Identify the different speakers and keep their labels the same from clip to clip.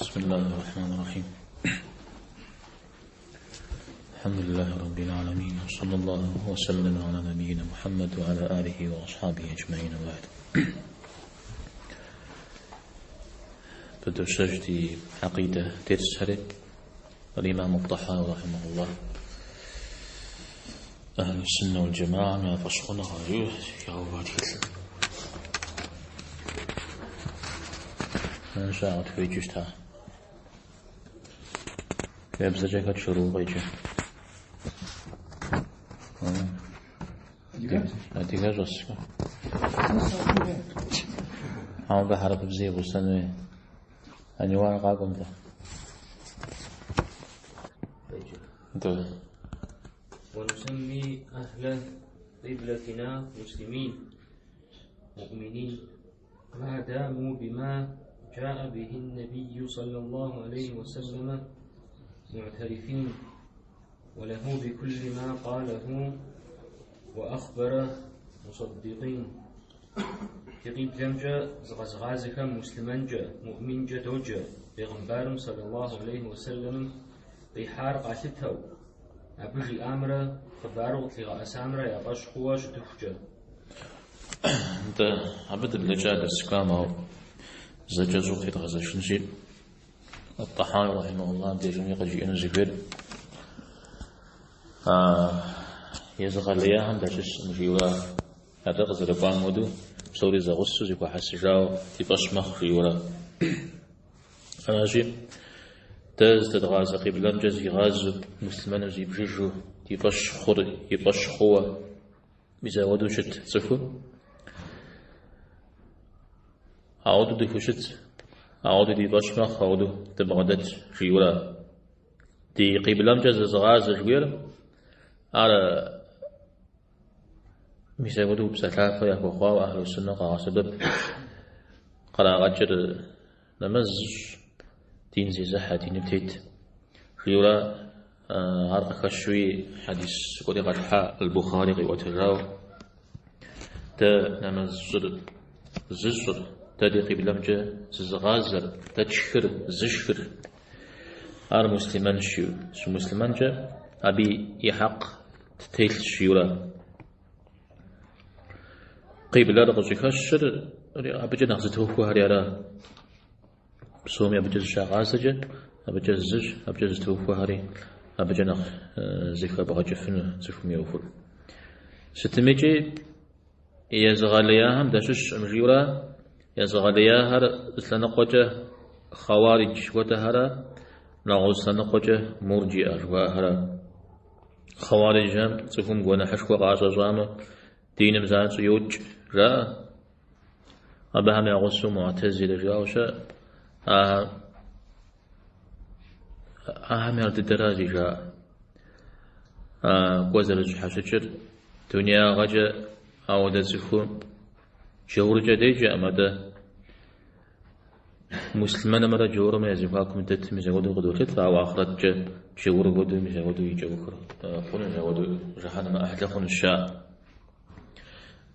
Speaker 1: بسم الله الرحمن الرحيم. الحمد لله رب العالمين، وصلى الله وسلم على نبينا محمد وعلى آله وأصحابه أجمعين، وبعد. بدو ди عقيدة дерсхэри. الإمام الطحاوي رحمه الله أهل السنة والجماعة я фӏэщхъуныгъэ ягъэува тхылъыр. Щагъэ тхуеджэу щыта. Бзэкӏэ хэт шэрыуэ къеджэ? Адыгэ щӏэскъэ? Ауэ абы хьэрыпыбзэ и гъусэн хуей. Аниуар къакӏуэм-тӏэ. Нтӏэ.
Speaker 2: ونسمي أهل قبلتنا مسلمين مؤمنين ما داموا بما جاء به النبي صلى الله عليه وسلم معترفين وله بكل ما قاله وأخبر مصدقين. Ди къиблэмкӏэ зыкъэзыгъазэхэм муслъымэнкӏэ, муӏминкӏэ доджэ, бегъымбарым сэллаллаху алейхи уэсэлэмым къихьар къалъытэу, абы жиӏамрэ хъыбару къытлъигъэӏэсамрэ я фӏэщ хъууэ щытыхукӏэ.
Speaker 1: Нтӏэ, абы дыблэкӏа дерс кӏуам, ауэ зэ кӏэщӏу къытедгъэзэжынщи, Ат-Тӏахьауи рахьимэхуллах абдежми къыджиӏэну зыхуейр езыгъэлеяхэм дащыщкъым жиӏэурэ, атӏэ къызэрыкӏуам хуэдэу псори зэгъусэу зэхуэхьэсыжауэ ди фӏэщ мэхъу жиӏэурэ. Аращи, дэ зыдэдгъазэ къиблэмкӏэ зигъазэу, муслъымэну зибжыжу, ди фӏэщ хъур и фӏэщ хъууэ мис ауэдэу щыт цӏыху. Ауэдэу дыхущыт, ауэдэу ди фӏэщ мэхъу, ауэдэу дыбгъэдэт жиӏэурэ. Ди къиблэмкӏэ зызыгъазэ жыхуиӏэр ар мис апхуэдэу псалъафэ яхуэхъуауэ ахьлу суннэ къагъэсэбэп. Кърагъэкӏыр нэмэз зыщӏ, дин зезыхьэ, диным тет жиӏэурэ ар къыхэщуи хьэдис гуэри къэтхьа Аль-Бухари къиӏуэтэжауэ. Дэ нэмэз щӏыр зыщӏыр, дэ ди къиблэмкӏэ зызыгъазэр, дэ тшхыр зышхыр, ар муслъымэнщ жиӏэу. Щымуслъымэнкӏэ абы и хьэкъ ттелъщ жиӏэурэ. Къиблэр къыщӏыхэщыр абыкӏэ нэхъ зытохуэхэри ара. Псоми абыкӏэ зыщагъазэкӏэ, абыкӏэ зыщ, абыкӏэ зытохуэхэри, абыкӏэ нэхъ зэхэбгъэкӏыфыну цӏыхум и ӏуэхур. Сытымикӏи езыгъэлеяхэм дащыщкъым жиӏэурэ, езыгъэлеяхэр зы лъэныкъуэкӏэ хъэуаридж хуэдэхэрэ, нэгъуэщӏ лъэныкъуэкӏэ мурджиӏэ жыхуаӏэхэрэ. Хъэуариджхэм цӏыхум гуэныхьышхуэ къащӏэщӏамэ, диным занщӏэу йокӏ, жаӏэ. Абыхэм я гъусэу муӏтэзилэ жаӏэу щыӏэ. Ахэми ар дыдэра зи жаӏэ. Кӏуэ зэрыщхьэщыкӏыр дунеягъэкӏэ ауэдэ цӏыху джауркӏэ деджэкъым, атӏэ муслъымэнымрэ джаурымрэ я зэхуакум дэтым мис апхуэдэу къыдолъытэ, ауэ ахърэткӏэ джаур хуэдэу мис апхуэдэу и кӏэухыр хъуну, мис апхуэдэу жыхьэнэмэ ӏыхьлы хъунущ жаӏэ.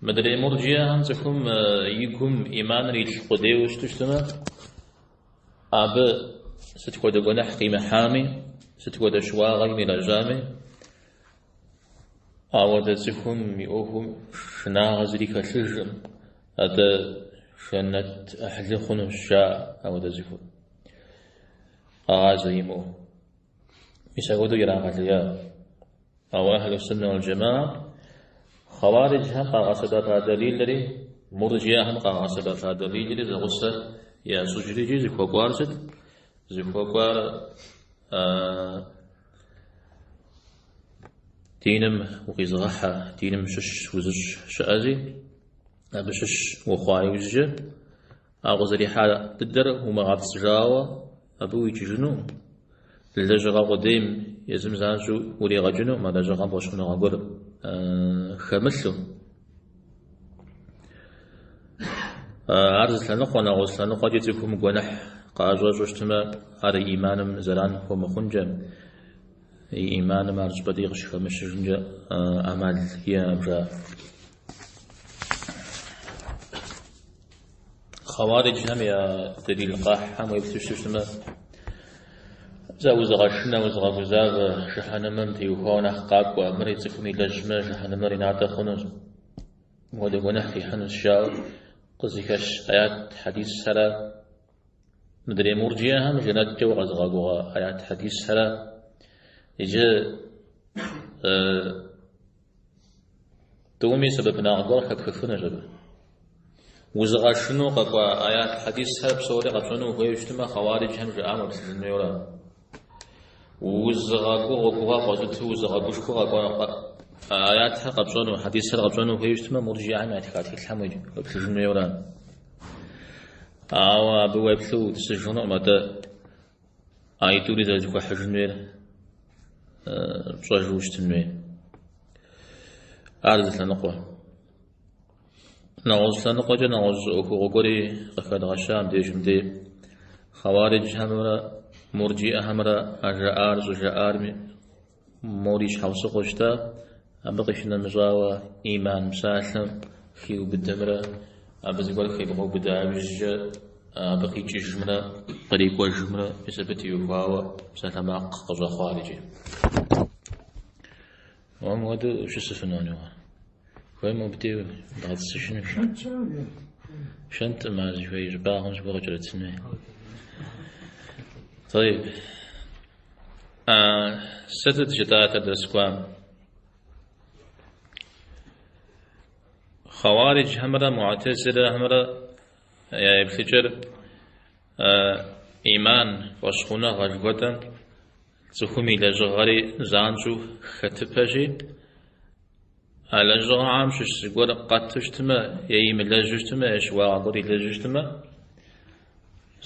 Speaker 1: Мыдрей мурджиэхэм цӏыхум и гум иманыр илъ къудейуэ щыту щытмэ, абы сыт хуэдэ гуэныхь къимыхьами, сыт хуэдэ щыуагъэ имылэжьами, ауэдэ цӏыхум и ӏуэхум шынагъэ зыри хэлъыжкъым, атӏэ жэнэт ӏыхьлы хъунущ, жаӏэ ауэдэ цӏыхур. Къэгъазэ имыӏэу. Мис апхуэдэу ирагъэлея. Ауэ ахьлу суннэ уал джэмаа хъэуариджхэм къагъэсэбэпа дэлилри, мурджиэхэм къагъэсэбэпа дэлилри зэгъусэ ящӏыжри икӏи зыхуэкӏуар сыт? Зыхуэкӏуар диным укъизыгъэхьэ, диным щыщ узыщӏ щыӏэзи, абы щыщ ухъуа иужькӏэ, а къызэрихьа дыдэр умыгъэпцӏыжауэ абы уикӏыжыну, лэжьыгъэ къудейм езым занщӏэу уригъэкӏыну, а лэжьыгъэм фӏэщхъуныгъэ гуэр хэмылъу. Ар зы лъэныкъуэ, нэгъуэщӏ лъэныкъуэкӏи цӏыхум гуэныхь къыӏэщӏэщӏу щытмэ, ар и иманым зэран хуэмыхъункӏэ, и иманым ар щӏыпӏэ дей къыщыхэмыщыжынкӏэ ӏэмал иӏэкъым, жаӏэ. Хъэуариджхэм я дэлил къахьхэм уеплъу щытмэ, зэ узыгъэшынэ, узыгъэгузавэ жыхьэнэмэм теухуауэ нэхъ къакӏуэ, мыри цӏыхум илэжьмэ, жыхьэнэмэр и натӏэ хъунущ, мыуэдэ гуэныхь къихьынущ жаӏэу къызыхэщ аят хьэдисхэрэ, мыдрей мурджиэхэм жэнэткӏэ укъэзыгъэгугъэ аят хьэдисхэрэ. Иджы тӏуми сэбэпынагъ гуэр хэпхыфынущ абы. Узыгъэшынэу къэкӏуа аят хьэдисхэр псори къэпщӏэну ухуейуэ щытмэ, хъэуариджхэм жаӏам уеплъыжын хуейуэрэ. Узыгъэгугъэу, гугъэ къозыту, узыгъэгушхуэу къэкӏуа аятхэр къэпщӏэну, хьэдисхэр къэпщӏэну ухуейуэ щытмэ, мурджиэхэм ятха тхылъхэм уеплъыжын хуейуэрэ. Ауэ абы уеплъу утӏысыж хъунукъым, атӏэ аитӏури зэрызэхуэхьыжын хуейр пщӏэжу ущытын хуей. Ар зы лъэныкъуэ. Нэгъуэщӏ лъэныкъуэкӏэ нэгъуэщӏ ӏуэхугъуэ гуэри къыхэдгъэща мыбдежым дей. Хъэуариджхэмрэ мурджиӏэхэмрэ а жаӏар щӏыжаӏарми мори щхьэусыгъуэу щыта, абы къищынэмыщӏауэ ӏиман псалъэм хиубыдэмрэ абы зыгуэр хебгъэубыда иужькӏэ абы къикӏыжымрэ кърикӏуэжымрэ мис абы теухуауэ псалъэмакъ къыщӏэхъуар иджы. Уэ мыуэдэу ущысыфыну, Аниуар? Хуейм мыбдеж дгъэтӏысыжынущ. Шэнтӏым ар зыхуей щӏыпӏагъым зыгуэр къыкӏэрытын хуей. طيب. Сытыт жытӏат дэрс кӏуам? Хъэуариджхэмрэ муӏтэзилэхэмрэ я еплъыкӏэр ӏиман, фӏэщхъуныгъэ жыхуэтӏэм цӏыхум и лэжьыгъэри занщӏэу хэтыпэщи, а лэжьыгъэхэм щыщ зыгуэр къэту щытмэ, е имылэжьу щытмэ, е щыуагъэ гуэр илэжьу щытмэ,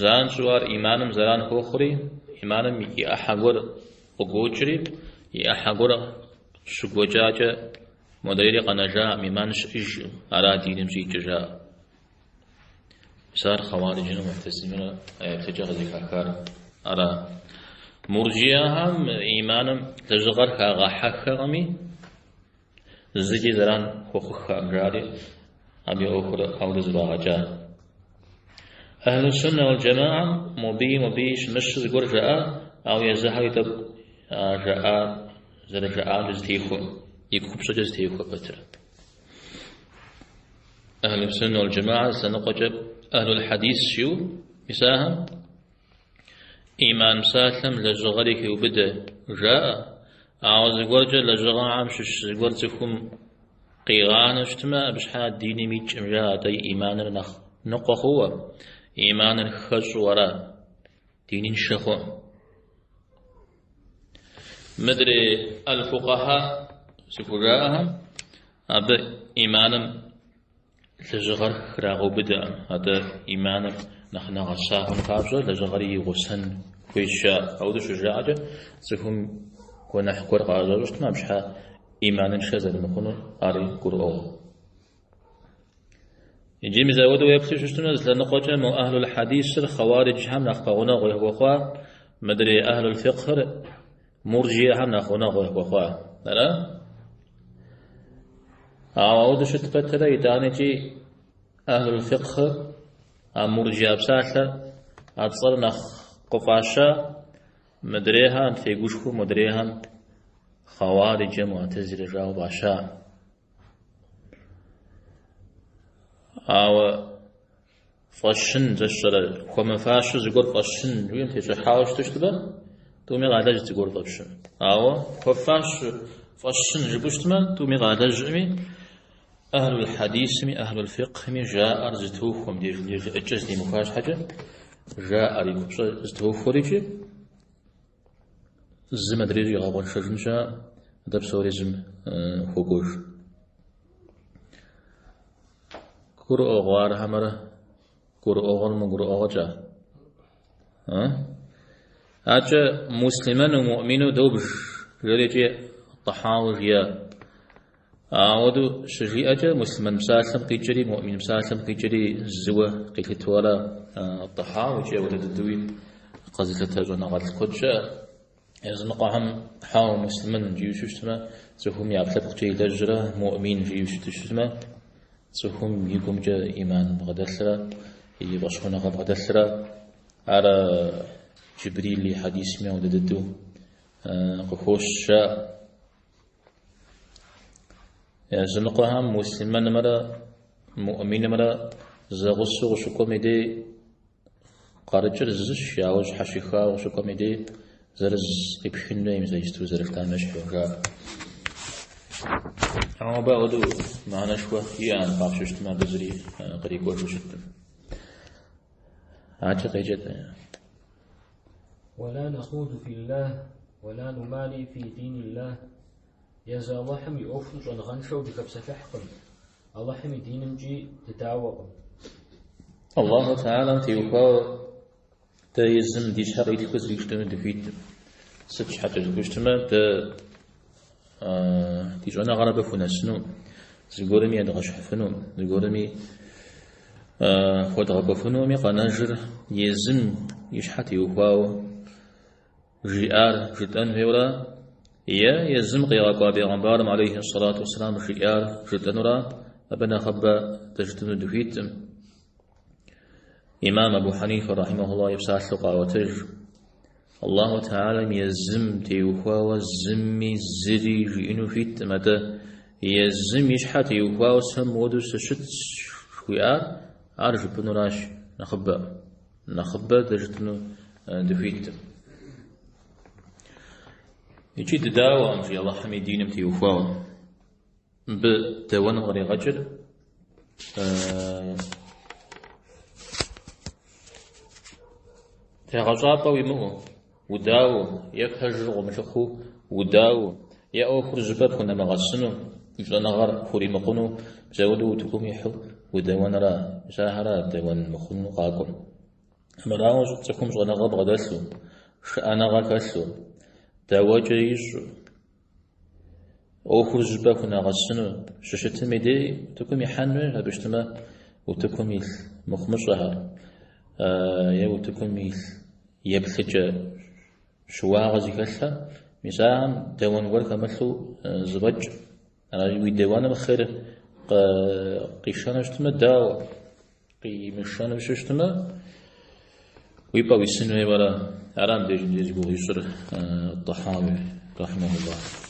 Speaker 1: занщӏэу ар ӏиманым зэран хуохъури, ӏиманым и ӏыхьэ гуэр къыгуокӏри, и ӏыхьэ гуэр щыгуэкӏакӏэ модрейри къэнэжаӏым, ӏиман щыӏэжкъым, ара диным щӏикӏыр жаӏэ. Мис ар хъэуариджрэ муӏтэзилэмрэ а еплъыкӏэ къызыхахар ара. Мурджиэхэм ӏиманым лэжьыгъэр хагъэхьэхэкъыми, зыкӏи зэран хуэхъуххэкъым жари, абы и ӏуэхур ауэдэ зэфӏагъэкӏа. Ахьлу суннэ уал джамаӏэм мобыи мобыи щымыщу зыгуэр жаӏа, ауэ езыхэри тӏэкӏу жаӏар зэрыжаӏамкӏэ зэтехуэ, и купщӏэкӏэ зэтехуэ пэтрэ. Ахьлу суннэ уал джамаӏэ лъэныкъуэкӏэ ахьлул хьэдис жиӏэу, мис ахэм ӏиман псалъэм лэжьыгъэри хеубыдэ жаӏэ, ауэ зыгуэркӏэ лэжьыгъэхэм щыщ зыгуэр цӏыхум къигъанэу щытмэ, абы щхьа диным икӏым жаӏэ, атӏэ и ӏиманыр нэхъ ныкъуэ хъууэ, ӏиманыр хэщӏу ара, диныншэ хъуӏым. Мыдрей аль-фукъаха зыхужаӏэхэм абы ӏиманым лэжьыгъэр храгъэубыдэкъым, атӏэ ӏиманыр нэхъ нэгъэса хъун папщӏэ лэжьыгъэри игъусэн хуейщ жаӏэ. Ауэдэу щыжаӏэкӏэ цӏыхум гуэныхь гуэр къыӏэщӏэщӏу щытмэ, абы щхьа ӏиманыншэ зэрымыхъунур ари гурыӏуэгъуэ. Иджы мис ауэдэу уеплъу щытмэ, зы лъэныкъуэкӏэ мо ахьлул хьэдисыр хъэуариджхэм нэхъ пэгъунэгъу яхуэхъуа, мыдрей ахьлул фикъхыр мурджиэхэм нэхъ гъунэгъу яхуэхъуа. Ара? Ауэ ауэдэу щыт пэтрэ итӏанэкӏи ахьлул фикъхыр а мурджиа псалъэр а цӏэр нэхъ къыфӏаща, мыдрейхэм тегушхуэу модрейхэм хъэуариджэ муӏтэзилэ жауэ фӏаща. Ауэ фӏэщын зэщӏэрэ хуэмыфащэу зыгуэр фӏэщын жиӏэм тещӏыхьауэ щыту щытмэ, тӏуми къалэжь зыгуэр фӏэпщын. Ауэ хуэфащэу фӏэщын жыпӏэу щытмэ, тӏуми къалэжьӏыми, ахьлул хьэдисми ахьлул фикъхми жаӏэр зэтохуэм деж жыӏэкӏэ зэтемыхуа щхьэкӏэ, жаӏэр и купщӏэ зэтохуэр икӏи зым адрейр игъэкъуэншэжын щыӏэкъым, атӏэ псори зым хуокӏуэж. Гурыӏуэгъуэ ар хьэмэрэ гурыӏуэгъуэр мыгурыӏуэгъуэкӏэ? Акӏэ муслъымэну муӏмину добж жери икӏи Тӏэхьауи жиӏа. Ауэдэу щыжиӏэкӏэ муслъымэн псалъэм къикӏри муӏмин псалъэм къикӏри зыуэ къилъытэу ара Тӏэхьауи икӏи ауэдэ дыдэуи къэзылъытэ щӏэныгъэлӏ куэд щыӏэ. Языныкъуэхэм хьэуэ муслъымэн жиӏэу щытмэ, цӏыхум и ӏэпкълъэпкъкӏэ илэжьрэ муӏмин жиӏэу щыту щытмэ, цӏыхум и гумкӏэ ӏиман бгъэдэлърэ и фӏэщхъуныгъэ бгъэдэлърэ ар Джибрил и хьэдисми ауэдэ дыдэу къыхощ жаӏэ. Языныкъуэхэм муслъымэнымрэ муӏминымрэ зэгъусэу къыщыкӏуэм и дей къарыкӏыр зыщ, ауэ щхьэщыхауэ къыщыкӏуэм и дей зырыз къипхын хуейм зэристу зэрыжытӏам ещхьу жаӏэ. Ауэ абы ауэдэу мыхьэнэшхуэ иӏэкъым, къапщтэу щытмэ, абы зыри кърикӏуэжу щыткъым. Адэкӏэ къеджэт.
Speaker 2: ولا نخوض في الله ولا نماري في دين الله. Езы Алыхьым и ӏуэхум щӏэныгъэншэу дыхэпсэлъыхькъым, Алыхьым и динымкӏи дыдауэкъым.
Speaker 1: Аллаху Тэхьэлам теухуауэ дэ езым ди щхьэ къитхыу зыри жытӏэну дыхуиткъым. Сыт щхьэкӏэ жыпӏэу щытмэ, дэ ди щӏэныгъэр абы хунэсыну, зыгуэрми едгъэщхьыфыну, зыгуэрми хуэдгъэкӏуэфынуми къэнэжыр езым и щхьэ теухуауэ жиӏар жытӏэн хуейуэра, е езым къигъэкӏуа бегъымбарым алейхи сэлату уэсселам жиӏар жытӏэнура, абы нэхъыбэ дэ жытӏэну дыхуиткъым. Имам Абу Хьэнифэ рахьимэхуллах и псалъэу къаӏуэтэж, Аллаху Тэхьэлам езым теухуауэ зыми зыри жиӏэну хуиткъым, атӏэ езым и щхьэ теухуауэ сэ мыуэду сыщытщ жыхуиӏар, ар жыпӏэнуращ нэхъыбэ. Нэхъыбэ дэ жытӏэну дыхуиткъым. Икӏи дыдауэкъым, жи Аллахьым и диным теухуауэ. Мыбы дэуэным къригъэкӏыр тегъэщӏапӏэ уимыӏэу, удауэу, е пэжыр къыумылъыхъуэу удауэу, е ӏуэхур зыщӏыпӏэ пхунэмыгъэсыну, уи щӏэныгъэр хуримыкъуну, мис ауэдэу утыкум ихьу удэуэнра, мис ахэра дэуэн мыхъуну къакӏуэр. Армырауэ цӏыхум щӏэныгъэ бгъэдэлъу, шыӏэныгъэ хэлъу, дауэкӏэ ищӏу, ӏуэхур зыщӏыпӏэ хунэгъэсыну щыщытым и дей утыкум ихьэн хуейщ, абы щытмэ утыкум илъ мыхъумыщӏэхэр е утыкум илъ еплъыкӏэ щыуагъэ зыхэлъхэр, мис ахэм дэуэн гуэр хэмылъу зэфӏэкӏ. Аращи, уи дэуэным хъер къишэну щытмэ, дауэ? Къимышэну щыщытмэ, уи пӏэ уисын хуейуэ ара? Ара мыбдежым зи гугъу ищӏыр Тӏэхьауи, рахьимэхуллах.